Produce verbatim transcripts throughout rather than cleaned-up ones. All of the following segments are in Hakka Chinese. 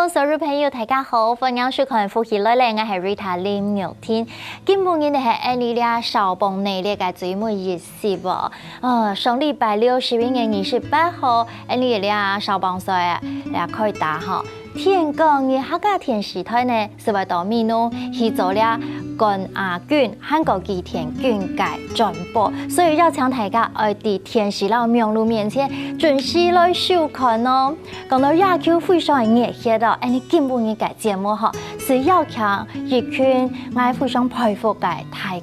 所有朋友，大家好，歡迎收看《福氣來了》，𠊎係Rita林玉婷。今晡日呢係𫣆俚這小幫你這个最尾一集哦。呃，上禮拜六，十一月二十八號，𫣆俚這小幫手啊，這開打吼。天光日客家電視台呢，就會到美濃去做這關雅君還過吉田君个轉播，所以邀請大家愛在電視摎網路面前準時來收看哦。 講到野球非常个熱血哦，恁呢今晡日个節目吼，就邀請一群𠊎非常佩服个大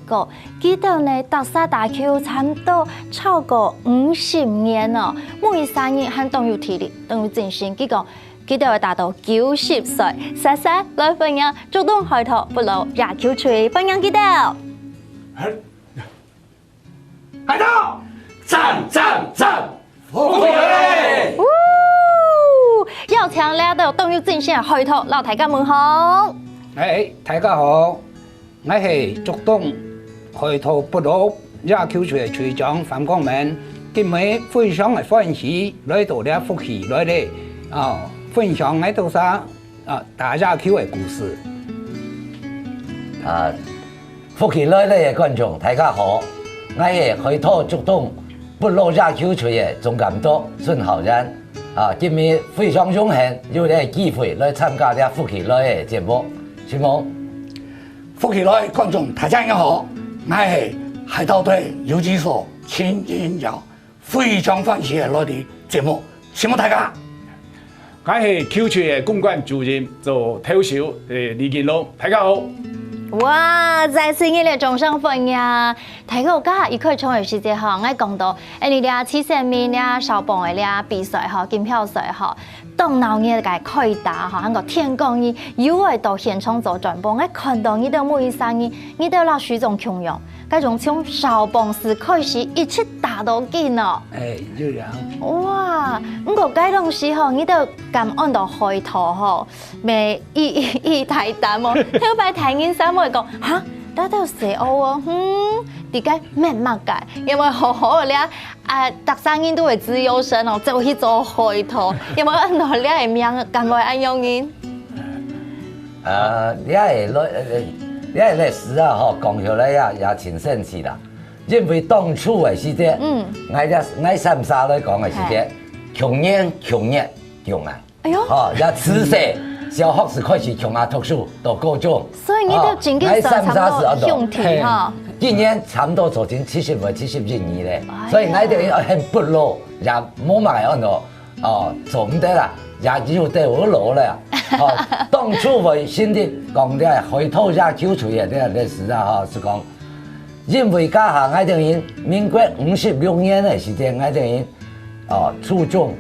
哥，佢兜呢，逐儕打球差毋多超過五十年哦，每一儕人還當有體力，當有精神。佢講，佢兜會打到九十歲。煞煞來歡迎竹東海淘北路野球隊，歡迎佢兜！ 海淘，讚讚讚！福氣來了！嗚！邀請這兜當有精神个海淘，摎大家問好。哎，大家好，𠊎係竹東海淘北路野球隊个隊長范光明，今晡非常个歡喜來到這福氣來了，啊，分享𠊎兜儕 啊，打野球个故事。啊，福氣來了个觀眾，大家好，𠊎係海淘竹東北路野球隊个總監督孫浩然。啊，今晡非常榮幸有這个機會來參加這福氣來了个節目，承蒙。福氣來了个觀眾，大家好，𠊎係海淘隊游擊手秦英耀。 非常歡喜个來到節目，承蒙大家。𠊎係球隊个公關主任，做投手，呃，李金龍。大家好。哇，再次熱烈掌聲歡迎！大家有看一開場个時節吼，𠊎講到，哎，你這七十名這小幫个這比賽吼，錦標賽吼，當鬧熱个開打吼，還過天光日又會到現場做轉播，𠊎看到你兜每一儕人，你兜摎徐總共樣， 該種從小幫手開始一直打到今哦。哎，就這樣。哇，毋過該當時吼，你兜敢安到海淘吼，乜異異大膽哦。頭擺大人儕會講，哈，這兜細奧哦，哼，這个乜麼个，因為好好个啊，逐儕人都會資優生哦，走去做海淘，因為安到這个名，敢會恁樣呢？ 呃，這个歷，呃，這个歷史啊，吼，講起來也，也真神奇啦。因為當初个時節，嗯。𠊎這，𠊎三儕來講个時節，嘿。窮人，窮人，窮啊。哎喲。吼，也自細，小學就開始窮啊，讀書，到高中。所以你兜正經算差毋多兄弟吼。嘿，今年差毋多做陣七十歲、七十一年咧，哎呀。所以𠊎兜很不老，也無麼个安到 哦，做毋得啦，也有得有老了。哦，當初會成立講這海淘野球隊个這个歷史啊，吼，係講，因為該下𠊎兜人民國五十六年个時節，𠊎兜人，哦，初中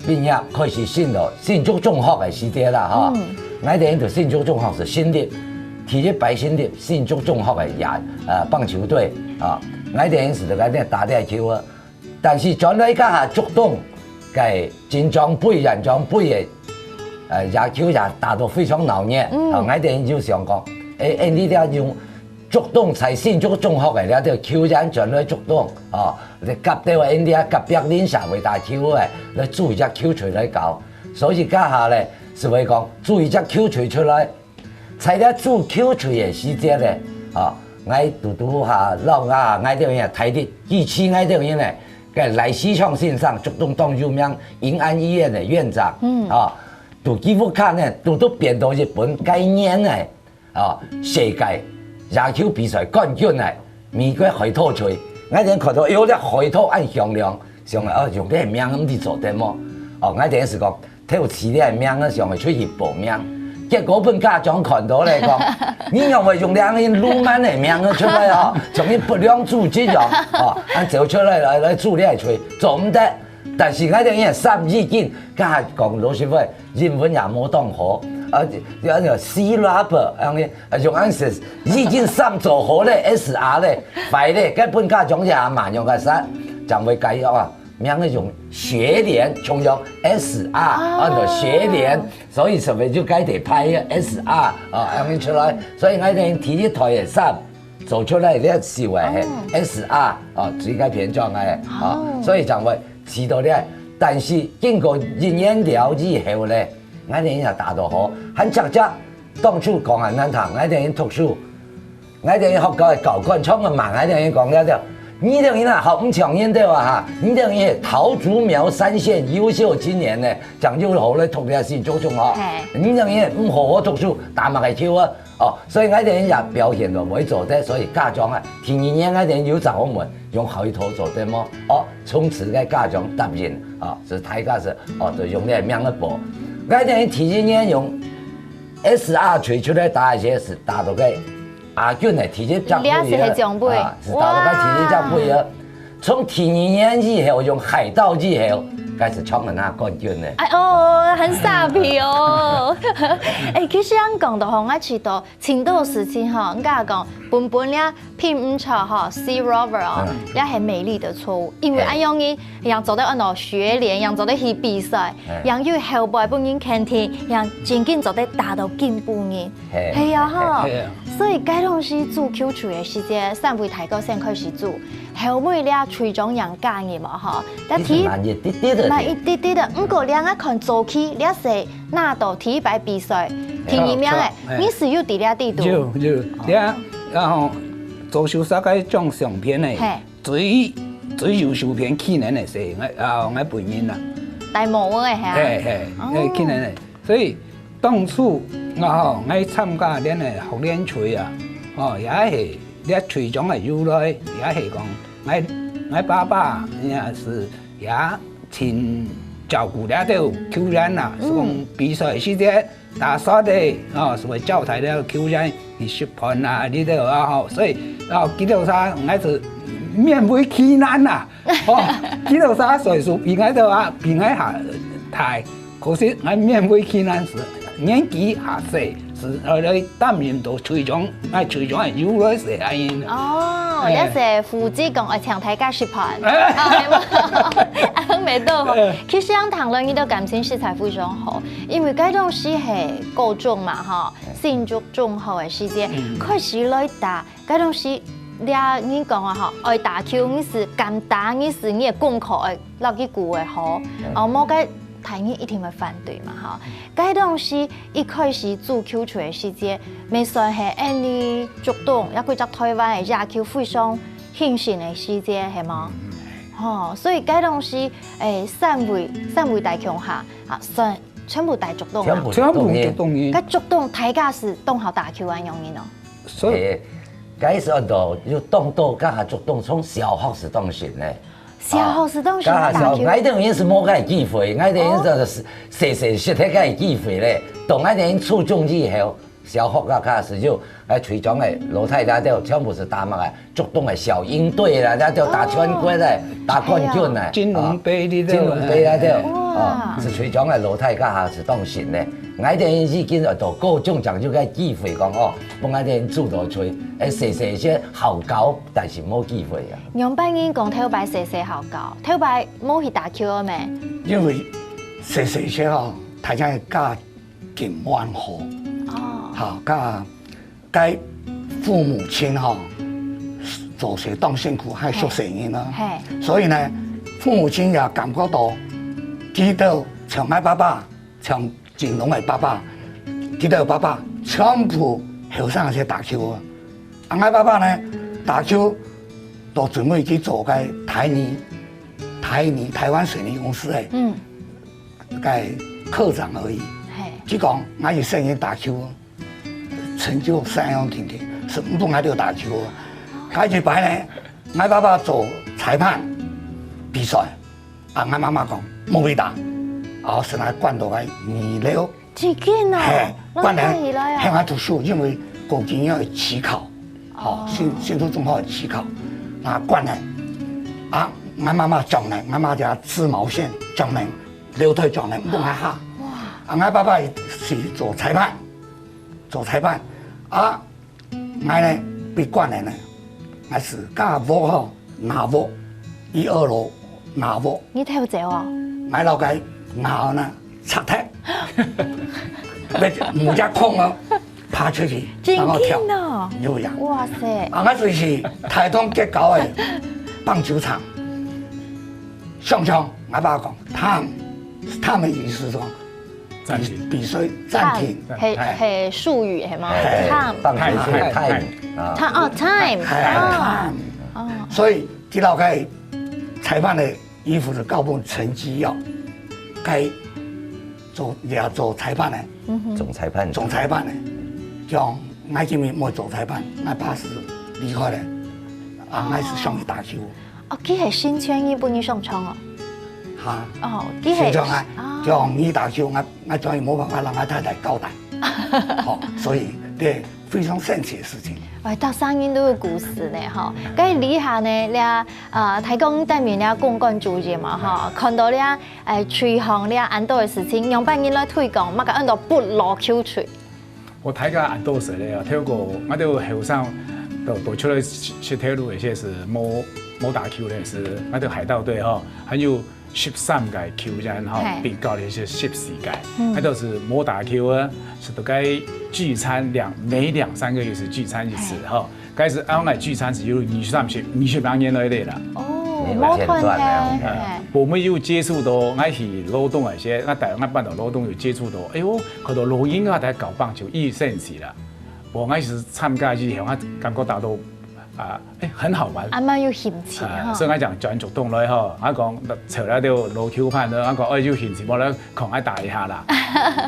畢業開始升到新竹中學个時節啦，吼。嗯。𠊎兜人就新竹中學就成立，第一擺成立新竹中學个野，呃，棒球隊啊，𠊎兜人就在該打這球啊。 但是轉來該下竹東个金獎盃、銀獎盃个，呃，野球也打到非常鬧熱。嗯。啊，𠊎兜人就想講，哎，哎，你這用竹東在新竹中學个這兜球員轉來竹東，啊，你合到𠊎兜隔壁鄰舍會打球个，來組一隻球隊來搞。所以該下咧，就會講組一隻球隊出來， 在這組球隊个時節咧，啊，𠊎堵堵下摎啊，𠊎兜人大力支持𠊎兜人呢，該賴錫昌先生，竹東當有名永安醫院个院長，嗯。啊，在佢屋下呢，堵堵變到一本該年个，啊，世界野球比賽冠軍个 美國海淘隊，𠊎兜看到，哎喲，這海淘恁響亮，想啊，哦，用這名毋知做得無？哦，𠊎兜就講，挑起這名啊，想愛出去報名。結果分家長看到咧，講，你仰會用這樣浪漫个名啊出來哦？像你不良組織樣，哦，恁走出來，來，來組這隊，做毋得。 但是𠊎兜人三字經，該下講老實話，英文也無當好，啊，用C rubber，恁樣，啊，用恁樣，已經三做好咧，S R咧，壞咧，該分家長也蠻用个啥，正會改啊，名个用學聯，重用S R，啊，就學聯，所以上面就改得派个S R，啊，恁樣出來，所以𠊎兜人第一代个衫做出來个時候，嘿，哦。S R，啊，最个篇章个，啊，哦。所以正會 知道咧。但是經過一年了以後咧， ，𠊎兜人也打到好，還隻隻當初講恁難聽，𠊎兜人讀書，𠊎兜人學校个教官，像个罵𠊎兜人講了了，你兜人啊，學毋像人兜啊哈，你兜人係桃竹苗三縣優秀青年呢，講究好來讀這新竹中學，嘿。你兜人毋好好讀書，打麼个球啊？哦，所以𠊎兜人也表現到會做得，所以家長啊，第二年𠊎兜人有找我們用好一頭做得麼？哦，從此个家長答應啊，是大家是哦，就用這名个報。𠊎兜人第一年用 S R 推出來打个時，是打到个亞軍个第一隻杯啊，這是係獎杯。啊，是打到个第一隻杯啊。哇！從第二年以後，用海盜以後，開始搶人家冠軍呢。哎哦，很沙皮哦。哎，其實恁講到吼，𠊎試到青島時期吼，人家講本本了 並毋著吼，Sea Rover哦，嗯。也係美麗的錯誤，因為嘿。恁樣呢，人做得安到學聯，人做得去比賽，嘿。人又後背分人肯定，人真正做得打到進步呢。嘿。係啊吼，嘿啊。所以該當時做球隊个時節，三位大哥先開始做，後尾了隊長人加入嘛吼，但第一直慢一滴滴个。慢一滴滴个，毋過了𠊎看早期，了係拿到第一擺比賽，第二名个，嘿。你係有在了底肚。有，有，了 然後左手殺該張相片呢，嘿。最，最優秀片去年个係，𠊎，啊，𠊎本人啦。戴帽个係啊？嘿，嘿，哦。嘿，去年个。所以當初，啊，吼，𠊎參加恁个學聯隊啊，哦，也係，這隊長个由來，也係講，𠊎，𠊎爸爸也係，也盡照顧這兜球員啦，嗯。所以講比賽時節， 打掃个，哦，所謂交代了球員去食飯啊，這兜啊，吼，所以，哦，基督徒，𠊎係勉為其難啊，哦，基督徒歲數比𠊎兜啊，比𠊎較大，可是𠊎勉為其難係年紀較細，係，呃，來擔任到隊長，𠊎隊長个由來係恁樣。哦，哎。也係負責講，愛請大家食飯。哎。啊，係無？啊，沒錯吼。哎。其實恁樣談論，你个感情實在非常好。 因為該當時係高中嘛，吼，新竹中學个時節，嗯。開始來打，該當時，這人講啊，吼，愛打球，你係敢打，你係你个功課愛落去顧个好，嗯。哦，無該大人一定會反對嘛，吼。該當時一開始做球隊个時節，乜算係恁呢竹東，也歸隻台灣个野球非常興盛个時節，係無？嗯，嗯。吼，所以該當時，誒，三位，三位大強下，啊，算 全部戴竹東啊？全部竹東人。全部竹東人。該竹東大家係當好打球恁樣呢哦？所以，欸，該時候都有當多，該下竹東從小學係當興个。小學係當興个打球？啊，該下小學，𠊎兜人係無該機會，𠊎兜人係，哦。細細識得該機會咧。當𠊎兜人初中以後， 小學啊，開始就，哎，隊長个老太太就全部係打麼个，竹東个小鷹隊啦，那就打全國个，哦。打冠軍个，哎呀。金龍杯个，啊，金龍杯啊，對，哇。啊，係隊長个老太太還係當興个。𠊎兜已經到高中正有个機會講，哦，分𠊎兜組到隊，哎，細細識好搞，但係無機會啊。仰般人講頭擺細細好搞，頭擺無去打球个咩？因為細細識哦，大家个家 境蠻好。哦。哈，該，該父母親吼，做事當辛苦，還惜細人啊。嘿。所以呢，父母親也感覺到，佢兜像𠊎爸爸，像金龍个爸爸，佢兜爸爸全部後生時打球啊。啊，𠊎爸爸呢，打球到最尾去做該台泥，台泥，台灣水泥公司个，嗯。 个科長而已。嘿。佢講，𠊎一生人打球，成就三項定定，係毋分𠊎兜打球啊。該一擺呢，𠊎爸爸做裁判比賽，啊，𠊎媽媽講，莫去打，啊，係𠊎關到該二樓。真緊哦，嘿，關了，老師帶起來啊。喊𠊎讀書，因為高中要期考，吼，哦。新，新竹中學要期考，啊，關了，啊，𠊎媽媽講呢，𠊎媽就織毛線，講呢， 樓梯上呢，毋好下。哇！啊，𠊎爸爸係做裁判，做裁判。啊，𠊎呢，被關了呢，𠊎係家屋吼，拿屋，一二樓拿屋。你偷走哦？𠊎老个拿呢，拆忒，無隻空哦。 爬出去，真緊哦。然後跳。有呀。哇塞。啊，𠊎就是台東結交个棒球場。上場，𠊎爸講，他們，他們意思說，暫停。比赛暂停。係，係术语係嘛？哎，time。放水是个time啊。Time，哦，time，哎，哎，哦。Time。哦。所以，這老个裁判个衣服是教分成績哦，該做，也做裁判个。嗯哼。总裁判。总裁判个，像𠊎今日無做裁判，𠊎爸是離開了，啊，𠊎是想去打球。哦，佢係成全你分你上場哦。哈。哦，佢係成全啊，哦。像你打球，𠊎，𠊎終於無辦法讓𠊎太太交代。好，所以，對，非常神奇的事情。哎，大家人都有故事呢，吼。該這下呢，這，呃，大家帶面這公關主任嘛，吼，看到這，哎，廚房這恁多个事情，仰般人來推廣，麼个安到不老球隊？我大家恁多歲了啊，透過𠊎兜後生都，都出來食，食頭路，有些是無，無打球个，是𠊎兜海盜隊吼，還有十三个球員吼，嘿。比較了一些十四个，嗯。該都是無打球啊，是都該聚餐兩，每兩三個月是聚餐一次，嘿。吼。該是恁樣个聚餐是有二三十，二十零年來个啦。哦，每兩天轉啊。無斷个，嘿。呃，我們有接觸到，𠊎去羅東个時，𠊎帶，𠊎搬到羅東有接觸到，哎喲，看到老人家在搞棒球，一生氣啦。我開始參加以後，我感覺到都，啊，哎，很好玩。還蠻有興趣啊，吼。所以𠊎講轉竹東來吼，𠊎講，坐了就老球盤了，𠊎講，哎，有興趣，無來看，𠊎打一下啦。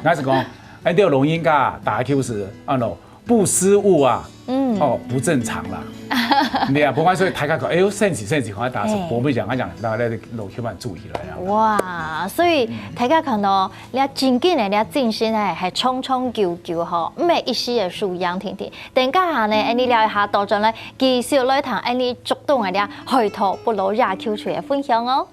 𠊎是講，哎，這老人家打球是，啊，喏，不失誤啊，嗯。哦，不正常啦。對啊，不管所以大家講，哎喲，生氣，生氣，看打，嘿。我們講，𠊎講，那，那老球盤注意來啊。哇，所以大家看到，這正經个，這精神呢，還長長久久吼，毋係一時个輸贏定定。 等下呢，𫣆俚尞一下，倒轉來繼續來聽𫣆俚竹東个這海盜不老野球隊个分享哦。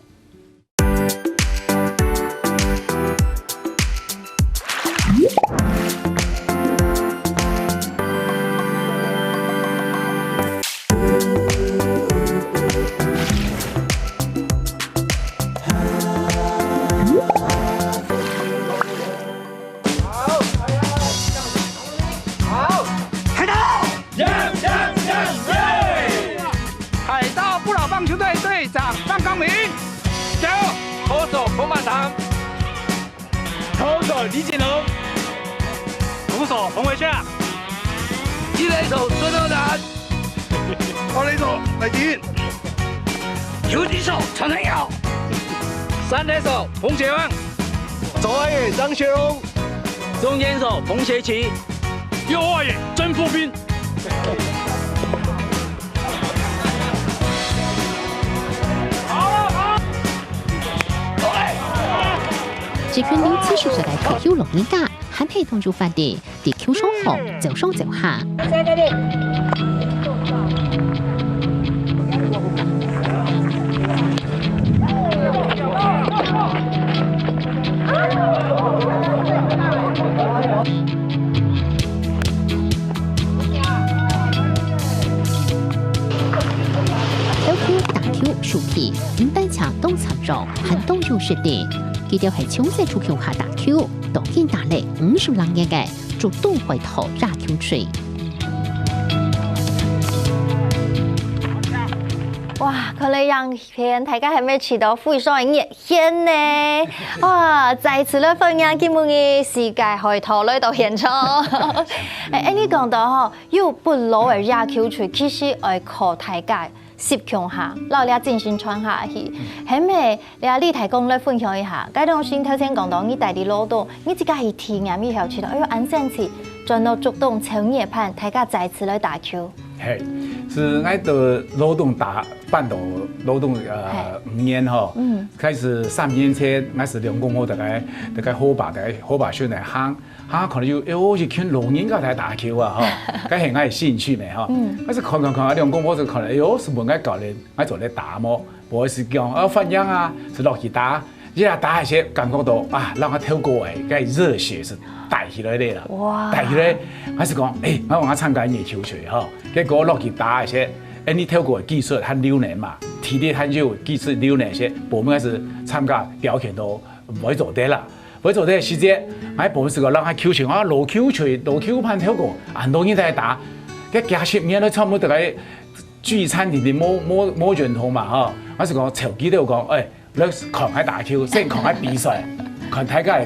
好，好，好。 海盜！海盜不老棒球队队长范光明。加油！投手彭满堂。投手李景龙。捕手彭维夏。一垒手孙若男。二垒手赖金。游击手陈恒尧。三垒手彭学旺。左外野张学荣。 中间手彭学奇，右外野曾富斌。一群有知識个退休老人家，還係當有活力， 在球場項走上走下。透過打球輸贏，毋單淨當參賽，還當有實力。佢兜係從細就共下打球，到今打了五十零年个 竹東海盜野球隊。哇，看了影片，大家係毋係試著非常个熱血呢？哇，再次來歡迎今晡日世界海盜來到現場。哎，恁呢講到吼，有不老个野球隊，其實愛靠大家 集共下，摎這精神傳下去。係毋係，這李大哥來分享一下，該當時頭先講到你戴在羅東，你自家去體驗以後，覺得，哎喲，恁神奇，轉到竹東炒熱盤，大家再次來打球。係，係𠊎到羅東打，搬到羅東，呃，係。五年吼，嗯。開始三年前，𠊎係兩公婆大家，大家河壩，大家河壩脣來行， 哈，可能有，哎喲，一群老人家來打球啊，吼，該係𠊎个興趣咩，吼。嗯。但是看看看，兩公婆就可能，哎喲，係問𠊎教練，𠊎做得打無？無係講，啊，歡迎啊，係落去打。一下打一些，感覺到啊，讓𠊎透過哎，該熱血係帶起來个啦。哇。帶起來，𠊎係講，哎，𠊎講𠊎參加你个球隊，吼，結果落去打一些，哎，你透過技術還留能嘛，體力還有技術留能些，無，𠊎係參加表現都毋會做得啦。 會做得時節，𠊎本事个人還球場啊，老球場、老球盤透過，恁多人在打。該幾十年來，差不多个聚餐定定無，無，無運動嘛，吼。𠊎係講，湊佢兜講，哎，來看下打球，先看下比賽，看大家个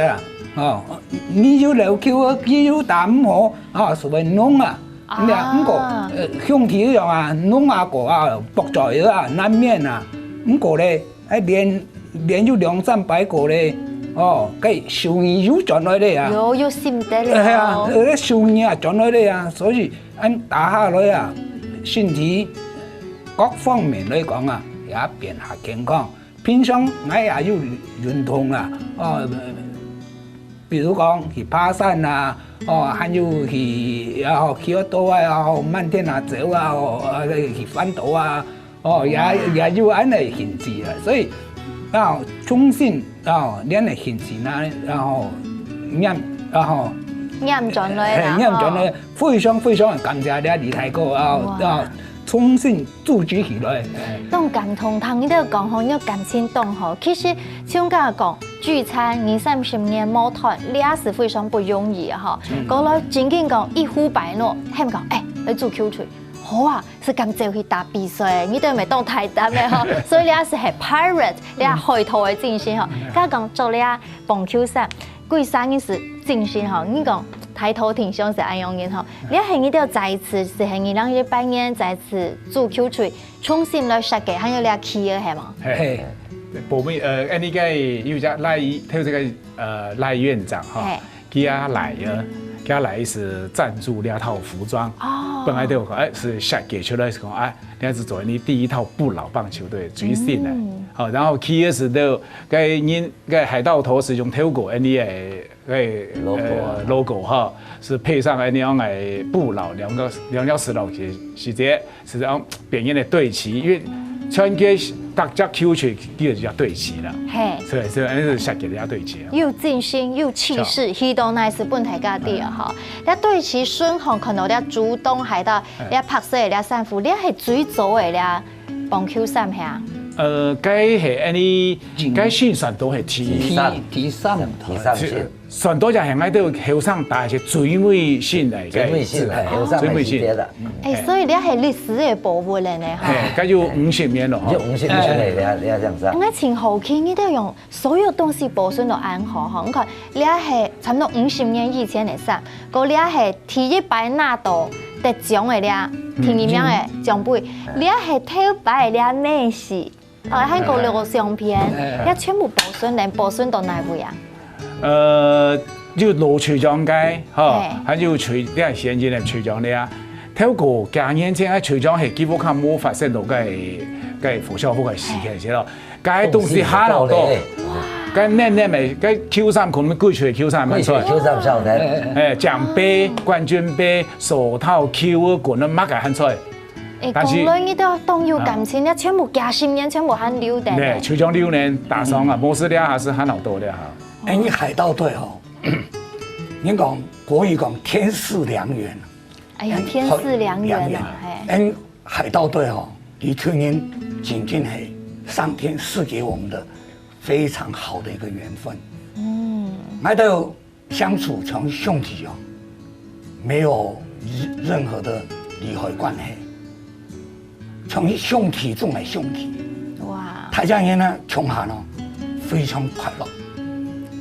个啦，哦，你又漏氣，佢又打毋好，啊，所謂弄啊，你看，毋過，呃，兄弟一樣啊，弄啊過啊，駁嘴啊，難免啊。毋過咧，哎，連，連有兩三擺過咧，哦，該收入又轉來咧啊。有，有心得了。哎呀，哦。呃，收入啊轉來咧啊，所以恁打下來啊，身體各方面來講啊，也變較健康。平常𠊎也有運動啦，哦，比如講去爬山啊，哦，還有去，然後去到啊，然後滿天啊走啊，哦，呃，去環島啊，哦，也，也有恁樣興趣啊。所以，啊，重新，啊，練个興趣呢，然後，念，然後，念轉來啦，嘿，念轉來，吼。非常非常感謝你，李大哥啊，哇。啊，重新組織起來。哎。當感動，聽你兜講吼，你感情當好。其實，像剛剛講， 聚餐二三十年無斷，這也係非常不容易啊吼。嗯。過來正經講一呼百諾，喊講，哎，來做球隊，好啊，係敢走去打比賽，你兜毋係當大膽个吼。所以這係係pirate，這海盜个精神吼。嗯。剛剛講著這棒球衫，歸儕人係精神吼，你講大頭挺胸係恁樣人吼，這係你兜再次，係係二零一八年再次做球隊，重新來設計，還有這企業係無？嘿，嘿。 部門，呃，恁呢个有隻賴，頭這个，呃，賴院長吼，嘿。佢个倈仔，佢个倈仔係贊助這套服裝。哦。本來就講，哎，係設計出來係講，哎，這係做你第一套不老棒球隊最新个。嗯。好，然後企業係都，該人，該海盜頭係用透過恁呢个，該，logo啊。呃，logo吼，係配上恁樣个不老兩个，兩條石頭个時節。 係恁樣表演个隊旗，因為全國各隻球隊佢有一隻隊旗啦。嘿。所以，所以恁樣係設計一隻隊旗啊。又精神又氣勢，是啊。去到哪係分大家知啊吼。嗯。這隊旗身項看到這主動還到，哎。這白色个這衫褲，這係最早个這棒球衫係啊？呃，該係恁呢，嗯。該算算都係第，第三，第三，第三屆。 算到這下，𠊎兜後生打係最尾新个，最尾新个，哎，後生个時節啦。最尾新。哎，所以這係歷史个寶物了呢，哈。哎，該有五十年了，哈。有五十年了，哎。你看，你看這樣子啊。𠊎真好奇，你兜用所有東西保存到恁好，哈。你看，這係差不多五十年以前个衫，過這係第一擺拿到得獎个這，嗯。第二名个獎杯，嗯。這係頭擺个這梅西。 哦，還過錄相片，哎。這全部保存，恁保存到哪位啊？呃，有老隊長个，吼，哎。還有隊，這現任个隊長个啊。頭過幾年前，啊，隊長係基本上無發生到該，該火燒屋个事件，係咯。該東西還好多。該嫩嫩个，該球衫可能貴出个球衫賣出來。貴出个球衫賣出來。哎，獎杯、冠軍杯、手套、球，可能麼个還出來。 哎，但是講來你兜當有感情，啊。這全部幾十年全部還留等呢。對，就像留等打爽啊，嗯。無事了還係還好多了哈。哎，你海盜隊吼，人講國語講天賜良緣。哎呀，天賜良緣啊，嘿。哎，海盜隊吼，佢對人真正係上天賜給我們的非常好的一個緣分。嗯。𠊎兜 相處像兄弟一樣，沒有任何的利害關係，像兄弟中的兄弟。哇。大家人呢，共下呢，非常快樂。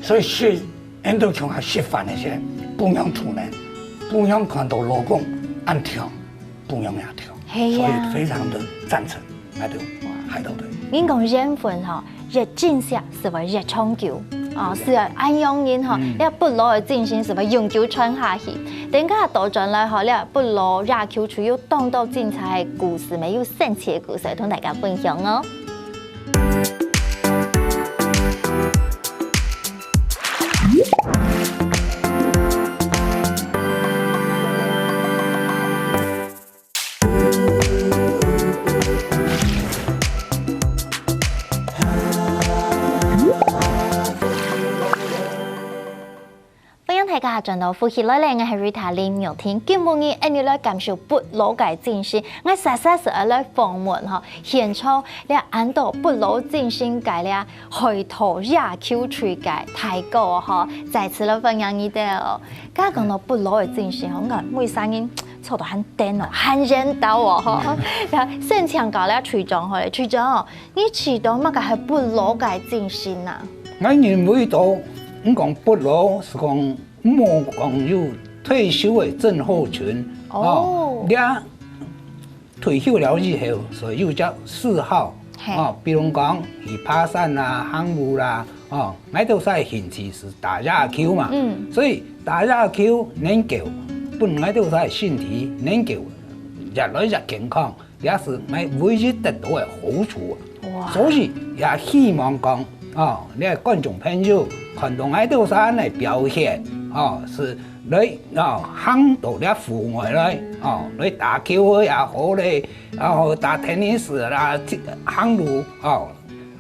所以係，恁多共下食飯个時，不讓出門，不讓看到老公恁樣，不讓也跳。係啊。所以非常的贊成。 海盜，海盜隊。人講緣分吼，越珍惜係會越長久，哦，是恁樣人吼，嗯。這不老个精神係會永久傳下去。等下倒轉來吼，這不老野球隊有當多精彩个故事，乜有神奇个故事同大家分享哦。 歡迎大家轉到福氣來了，𠊎係Rita林玉婷。今晡日，𫣆俚來感受不老个精神，𠊎煞煞係愛來訪問吼，現場這恁多不老精神个這海盜野球隊个大哥吼，再次來歡迎你兜哦。剛剛講到不老个精神吼，𠊎講每儕人 坐到還等哦，還緣投哦，吼。嗯。那先請教這隊長好了，隊長哦，你知道麼个係不老个精神啊？𠊎認為到，你講不老，係講莫講有退休个症候群，哦，這退休了以後，所以有隻嗜好，哦，比如講去爬山啦、行路啦，哦，𠊎兜儕興趣係打野球嘛，所以打野球能夠分𠊎兜儕身體能夠越來越健康，這係𠊎唯一得到个好處啊。所以也希望講，哦，你个觀眾朋友看到𠊎兜儕个表現，哦，係來，哦，行到這戶外來，哦，來打球也好咧，然後打tennis啦、行路，哦，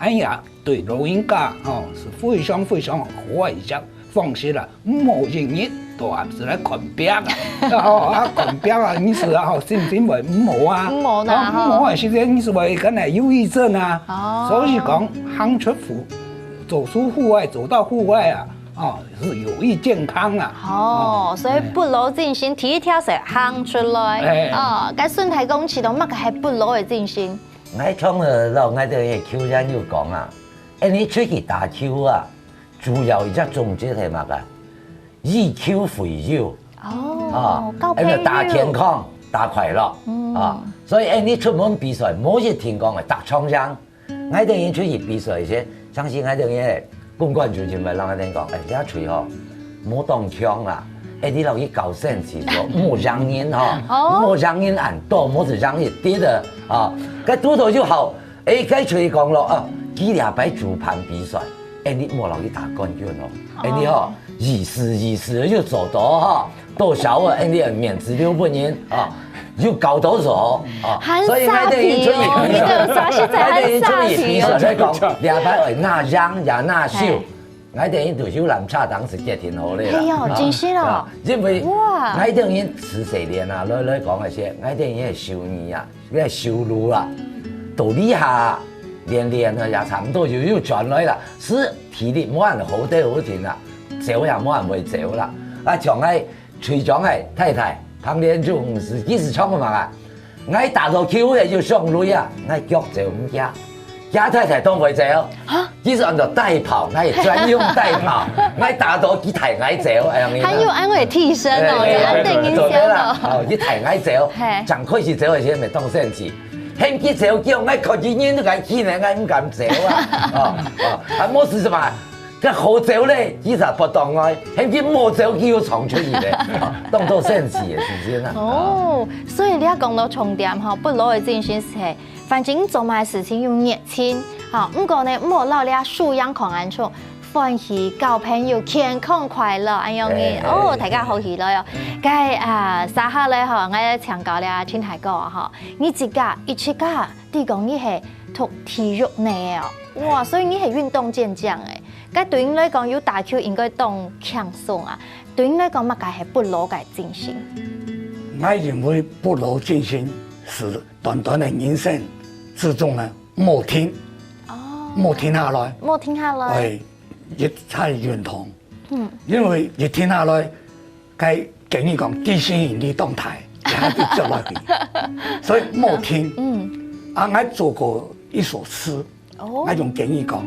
恁樣對老人家，哦，係非常非常好个一隻方式啦。毋好日日都係來看病啊，哦，啊看病啊，你係啊，心情會毋好啊，毋好啦，啊，毋好个時節，你係會可能憂鬱症啊。哦，所以講行出戶，走出戶外，走到戶外啊，哦，係有益健康啊。哦，所以不老精神，第一條係行出來。哦，該順帶講起到麼个係不老个精神？𠊎常常摎𠊎兜个球員有講啊，哎，你出去打球啊，主要一隻宗旨係麼个？以球會友。哦，啊，交朋友。哎，打健康，打快樂。啊，所以，哎，你出門比賽，無一定講个打雙贏。 𠊎兜人出去比賽時，相信𠊎兜人个公關主任會摎𠊎兜講，哎，這隊吼，莫當強啦，哎，你摎佢搞生趣，莫讓人吼，莫讓人恁多，莫只讓一滴个啊，該堵到就好。哎，該隊講咯啊，佢這擺主辦比賽，哎，你莫摎佢打冠軍哦，哎，你吼，意思意思就做到哈。 多少啊，恁樣面子留分人啊，又搞到手啊，所以𠊎兜人出去比賽，你兜儕實在恁沙皮哦。𠊎兜人出去比賽來講，這擺愛拿贏也拿輸，𠊎兜人就有人差當時決定好咧啦。哎喲，真係哦。啊，因為哇，𠊎兜人自細年啊，來來講个係，𠊎兜人个收入啊，个收入啊，到這下年年啊也差毋多又有轉來啦，係體力無恁好得好定啦，走也無恁會走啦，啊，像𠊎 隊長个太太彭連珠女士，佢係唱个麼个？𠊎打到球个就上壘啊，𠊎腳走毋遽，厥太太當會走，佢係安到代跑，𠊎專用代跑，𠊎打到佢抬𠊎走，哎呀，還有恁樣个替身哦，哎，哎，哎，有恁樣个替身哦。對啦，哦，佢抬𠊎走，嘿，正開始走个時節，當生趣，喊佢走，叫𠊎看佢人都敢企呢，𠊎毋敢走啊，哦，哦，啊，無事做麼个？ 該好走咧，佢就不當愛，喊佢莫走，佢又衝出去咧，啊，當多生趣个事情啊。哦，所以你也講到重點吼，不老个精神係，反正做麼个事情有熱情，吼，毋過呢，毋好摎這輸贏看恁重，歡喜交朋友，健康快樂，恁樣个。哎，哎，哦，大家好起來哦。該啊，接下來吼，𠊎請教這陳大哥吼，你自家一直个 你講你係讀體育系个哦，哇，所以你係運動健將欸。該對你來講，有打球應該當輕鬆啊。對你來講，麼个係不老个精神？𠊎認為不老精神係短短个人生之中呢，莫停，哦，莫停下來，莫停下來，哎，一再運動，嗯，因為一停下來， 該建議講，地心引力當大，也會跌落去。所以莫停。嗯。啊，𠊎做過一首詩，哦，𠊎用建議講，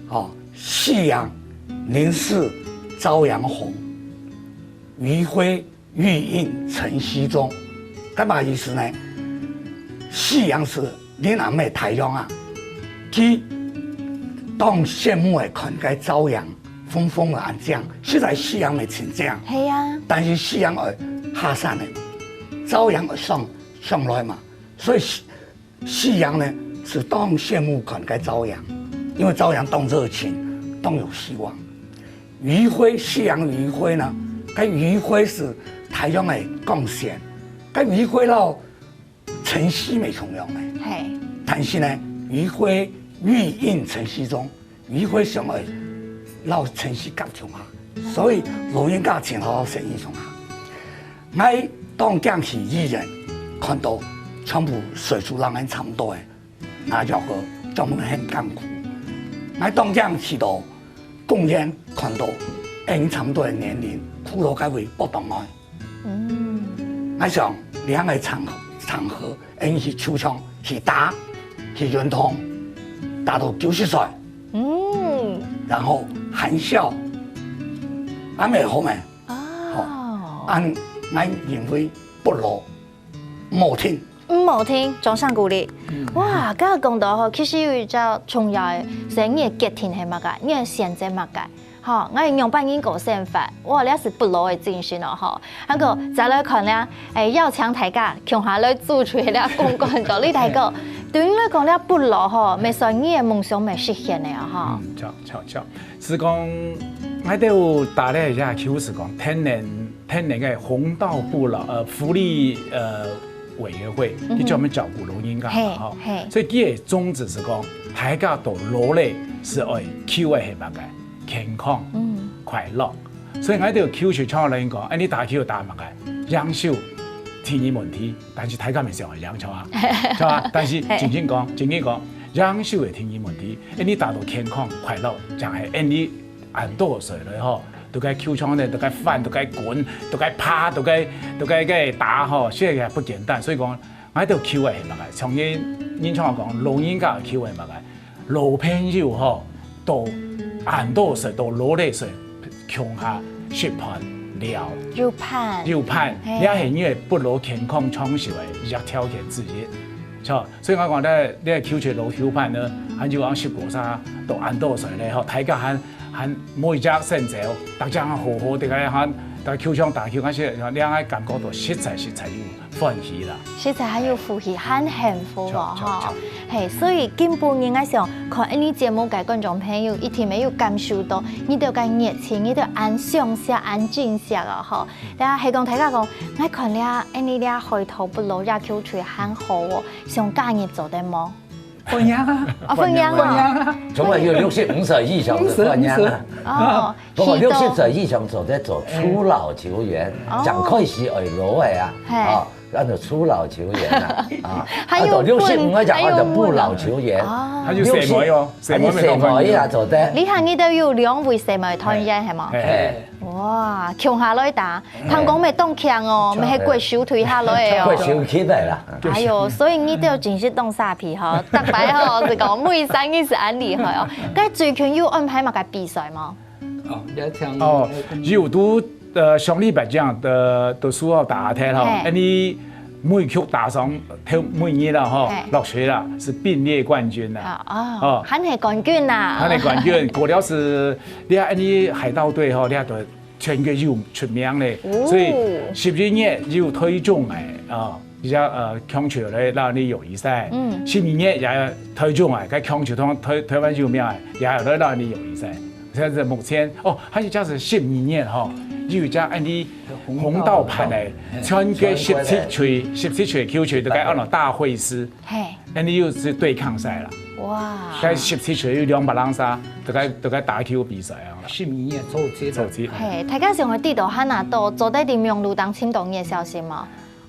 哦，夕陽凝視朝陽紅，餘暉欲映晨曦中。該麼个意思呢？夕陽係 恁暗个太陽啊，佢當羨慕个看該朝陽紅紅个恁靚，實在夕陽个真靚。係啊。但是夕陽愛下山个，朝陽愛上，上來嘛，所以夕，夕陽呢，係當羨慕看該朝陽，因為朝陽當熱情，當有希望。餘暉，夕陽餘暉呢，該餘暉係太陽个光線，該餘暉咯， 晨曦乜重要呢。係。但是呢，餘暉欲映晨曦中，餘暉想愛摎晨曦合共下，所以老人家盡好好生意上下。𠊎當驚去醫院，看到全部歲數摎𠊎差毋多个，拿藥个，專門很艱苦。𠊎當驚去到公園，看到，𠊎差毋多个年齡，骷髏該位不動个。 嗯。𠊎想，這樣个場，場合，𠊎去球場去打，去運動，打到九十歲，嗯。然後含笑，恁樣好無？哦。好，恁𠊎認為不老，毋好停。毋好停，掌聲鼓勵。哇，剛剛講到吼，其實有一隻重要个，係你个決定係麼个，你个選擇麼个。吼，𠊎仰般人過生活，哇，這係不老个精神哦，吼。還過再來看咧，誒，邀請大家共下來主持這公關道，你大哥，對你來講，這不老吼，乜算你个夢想乜實現个啊，吼。嗯，著，著，著。 係講，𠊎兜打咧一下，就是講，天然，天然个紅道不老，呃，福利，呃，委員會，嗯哼。佢專門照顧老人家嘛，嘿，吼。嘿。所以佢个宗旨係講，大家到老咧，係愛求个係麼个？健康、嗯。快樂。所以𠊎兜求就像人講，哎，你打球打麼个？贏輸，第二問題，但是大家毋想贏，著啊，著啊。但是嘿。正經講，正經講，贏輸係第二問題，哎，你打到健康、快樂，正係，哎，你 恁多歲了吼，都該球場呢，都該翻，都該滾，都該爬，都該，都該該打吼，這个不簡單。所以講，𠊎兜球个係麼个？像人，人常講，老人家球个麼个？老朋友吼，到恁多歲，到老咧歲，共下食飯聊，有伴。有伴，嘿。這係你个不老健康長壽个一个條件之一。著，所以𠊎講咧，你个球隊老球伴呢，還有講食過啥，到恁多歲咧吼，大家還 還每一隻選手，大家好好在該還在球場打球，但是你還感覺到實在實在有歡喜啦。實在還有福氣，還幸福哦，著，著，吼。著。嘿，所以今晡日𠊎想看𫣆俚節目个觀眾朋友，一定會有感受到你兜个熱情，你兜恁相惜、恁珍惜哦，吼。大家係講大家講，𠊎看了𫣆俚這海淘不老野球隊還好哦，想加入做得無？ 歡迎啊！哦，歡迎哦。歡迎啊！從來有六十五歲以上个歡迎啊。五十，五十。哦，不過六十歲以上做得做初老球員，哦。正開始愛老个啊，嘿。啊，安到初老球員啊，啊，還有啊，到六十五个正安到不老球員。哦。還有細妹哦，還有細妹也做得。你看你兜有兩位細妹團員係無？嘿。哇，共下來打，聽講乜當強哦，嘿。乜係國手退下來哦。國手起來啦。哎喲，所以你兜真係當沙皮吼，逐擺吼，這個每三日係恁厲害哦。該最近有安排麼个比賽無？哦，也像哦，有都，呃，上禮拜這樣的，都輸到打忒吼，嘿。恁呢每局打上，頭每日啦吼，嘿。落水啦，是並列冠軍啦。啊，哦，哦。還係冠軍啦。還係冠軍，過了是，你看恁呢海盜隊吼，你看都 全國有出名咧，哦。所以十一月有台中个，啊，一隻，呃，棒球个，讓你友誼賽。嗯。十二月也有台中个，該棒球通台，台灣有名个，也有來讓你友誼賽。現在目前，哦，還有就是十二月吼，有一隻恁呢紅道伴个，紅道，嘿，全國十七隊，十七隊球隊都該安到大會師。 嘿。恁呢又係對抗賽啦。哇。該十七隊有兩百零儕，都該，都該打球比賽啊。十二月初七。初七。嘿，大家想愛知道還哪多，做得在網路當尋到你个消息無？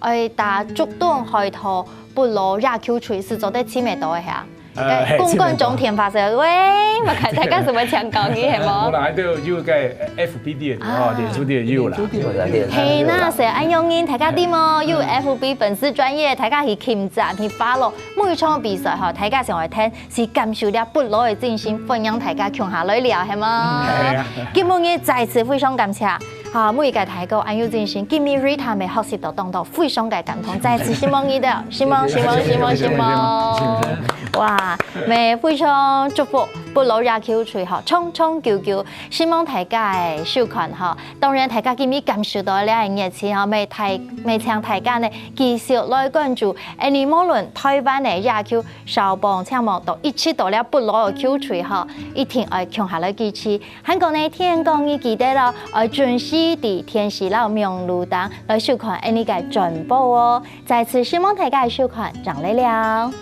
愛打竹東海淘不老野球隊係做得尋得到个係啊？呃，該公關總電話係，喂，麼个大家係愛請教你係無？無啦，還有，有該FB个，哦，啊。臉書个有啦。臉書个有啦。嘿，那係恁樣人，大家知無？有FB粉絲專頁，大家去撳讚，去follow。 每場比賽吼，大家想愛聽，係感受這不老个精神，歡迎大家共下來尞，係無？嗯，係啊。今晡日再次非常感謝，哈，每一個大哥恁有精神，今日Rita乜學習到當多，非常个感動，再次承蒙你兜，承蒙，承蒙，承蒙，承蒙。哇，乜非常祝福不老野球隊吼，長長久久，承蒙大家个收看吼。當然，大家今日感受到這个熱情吼，乜大，乜請大家呢，繼續來關注 恁呢無論台灣个野球，少棒、青棒都一直到這不老个球隊吼，一定愛共下來支持。還過呢，天光日記得哦，愛準時在電視摎網路頂來收看𫣆呢个轉播哦。再次承蒙大家个收看，正來尞。